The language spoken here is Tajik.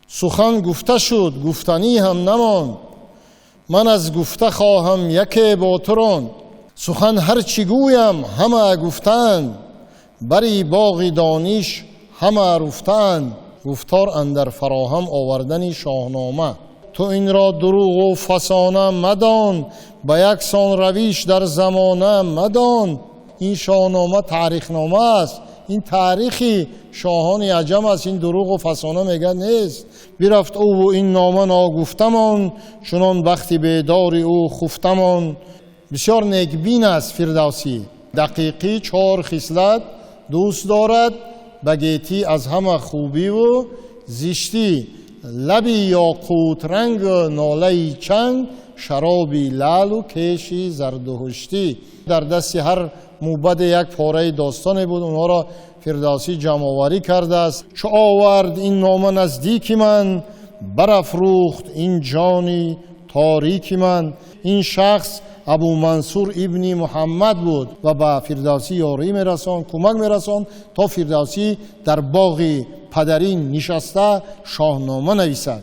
Сухан гуфта шуд, гуфтанӣ ҳам намонд. Ман аз гуфта хоҳам яке бо ту ронд. Сухан ҳарчи гӯям ҳама гуфтанд, бари боғи дониш ҳама руфтанд. Гуфтор андар фароҳам овардани Шоҳнома. Ту инро дурӯғу фасона мадон, ба яксон равиш дар замона мадон. Ин Шоҳнома таърихнома аст. Ин таърихи шоҳони аҷам аст. Ин дурӯғу фасона мегӯяд нест. Бирафт ӯ ва ин нома ногуфтамон, чунон бахти бедори ӯ хуфтамон. Бисёр некбин аст Фирдавсӣ. Дақиқӣ чор хислат дӯст дорад, ба гетӣ аз ҳама хубиву зиштӣ. Лаби ёқутранг, нолаи чанг, шароби лаълу кеши зардуҳуштӣ. Дар дасти ҳар мӯбаде як пораи достоне буд, онҳоро Фирдавсӣ ҷамъоварӣ кардааст. Чу овард ин нома наздики ман, барафрӯхт ин ҷони торики ман. Ин шахс Абу Мансур ибни Муҳаммад буд ва ба Фирдавсӣ ёрӣ мерасонд, кӯмак мерасонд, то Фирдавсӣ дар боғи падарӣ нишаста Шоҳнома нависад.